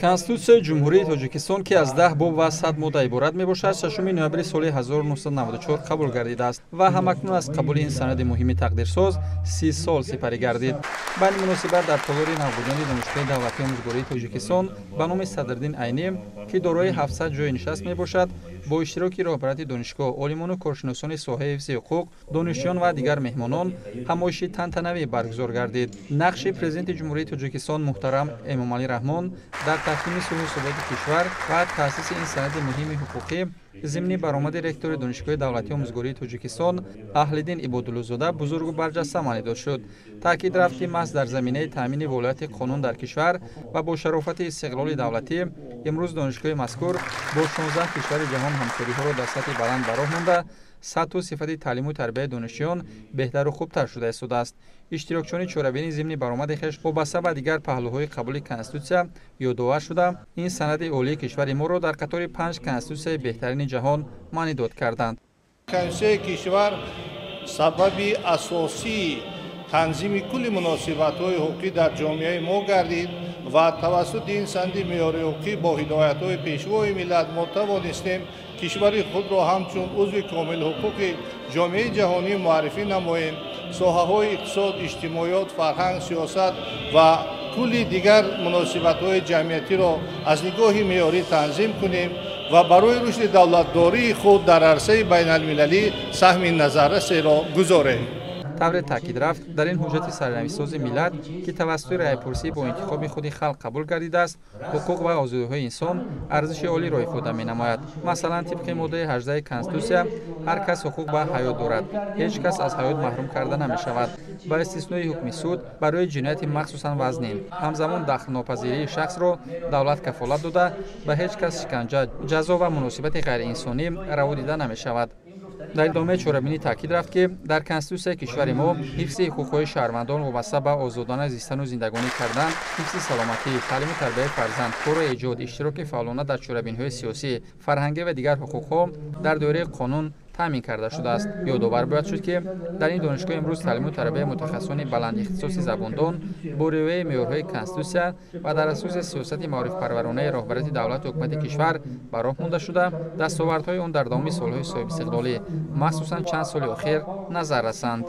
Конститутсияи Ҷумҳурии Тоҷикистон, ки аз 10 боб ва 100 модда иборат мебошад, 6 ноябри соли 1994 қабул гардидааст ва ҳамакнун аз қабули ин санади муҳими тақдирсоз 30 сол сипарӣ гардид. Ба ин муносибат дар толори навбунёди Донишгоҳи давлатии омӯзгории Тоҷикистон ба номи Садриддин Айнӣ, ки дорои 700 ҷойи нишаст мебошад, бо иштироки роҳбарияти донишгоҳ, олимону коршиносони соҳаи ҳифзи ҳуқуқ, донишҷӯён ва дигар меҳмонон ҳамоиши тантанавӣ баргузор гардид. Нақши Президенти Ҷумҳурии Тоҷикистон муҳтарам Эмомалӣ Раҳмон дар таҳкими сулҳу суботи кишвар ва таъсиси ин санади муҳими ҳуқуқӣ зимни баромади ректори Донишгоҳи давлатии омӯзгории Тоҷикистон Аҳлиддин Ибодуллозода бузургу барҷаста маънидод шуд. Таъкид рафт, ки маҳз дар заминаи таъмини волояти қонун дар кишвар ва бо шарофати истиқлоли давлатӣ имрӯз донишгоҳи мазкур бо 16 кишвари ҷаҳон ҳамкориҳоро дар сатҳи баланд ба роҳ монда, сатҳу сифати таълиму тарбияи донишҷӯён беҳтару хубтар шуда истодааст. Иштирокчиёни чорабинӣ зимни баромади хеш вобаста ба дигар паҳлӯҳои қабули конститутсия ёдовар шуда, ин санади олии кишвари моро дар қатори 5 конститутсияи беҳтарини ҷаҳон маънидод карданд. Конститутсияи кишвар сабаби асосии танзими кулли муносибатҳои ҳуқуқӣ дар ҷомеаи мо гардид ва тавассути ин санади меъёрии ҳуқуқӣ бо ҳидоятҳои Пешвои миллат мо тавонистем кишвари худро ҳамчун узви комилҳуқуқи ҷомеаи ҷаҳонӣ муаррифӣ намоем. Соҳаҳои иқтисод, иҷтимоиёт, фарҳанг, сиёсат ва кулли дигар муносибатҳои ҷамъиятиро аз нигоҳи меъёрӣ танзим кунем ва барои рушди давлатдории худ дар арсаи байналмилалӣ саҳми назаррасеро гузорем. Тавре таъкид рафт, дар ин ҳуҷҷати сарнавиштсози миллат, ки тавассути раъйпурсӣ бо интихоби худи халқ қабул гардидааст, ҳуқуқ ва озодиҳои инсон арзиши олиро ифода менамояд. Масалан, тибқи моддаи 18 Конститутсия ҳар кас ҳуқуқ ба ҳаёт дорад, ҳеҷ кас аз ҳаёт маҳрум карда намешавад, ба истиснои ҳукми суд барои ҷинояти махсусан вазнин. Ҳамзамон дахлнопазирии шахсро давлат кафолат дода, ба ҳеҷ кас шиканҷа, ҷазо ва муносибати ғайриинсонӣ раво дида намешавад. Дар идомаи чорабинӣ таъкид рафт, ки дар конститутсияи кишвари мо ҳифзи ҳуқуқҳои шаҳрвандон вобаста ба озодона зистану зиндагонӣ кардан, ҳифзи саломатӣ, таълиму тарбияи фарзанд, кору эҷод, иштироки фаъолона дар чорабиниҳои сиёсӣ, фарҳангӣ ва дигар ҳуқуқҳо дар доираи қонун таъмин карда шудааст. Ёдовар бояд шуд, ки дар ин донишгоҳ имрӯз таълиму тарбияи мутахассисони баландихтисоси забондон бо риояи меъёрҳои конститутсия ва дар асоси сиёсати маорифпарваронаи роҳбарияти давлату ҳукумати кишвар ба роҳ монда шуда, дастовардҳои он дар давоми солҳои соҳибистиқлолӣ, махсусан чанд соли охир, назар расанд.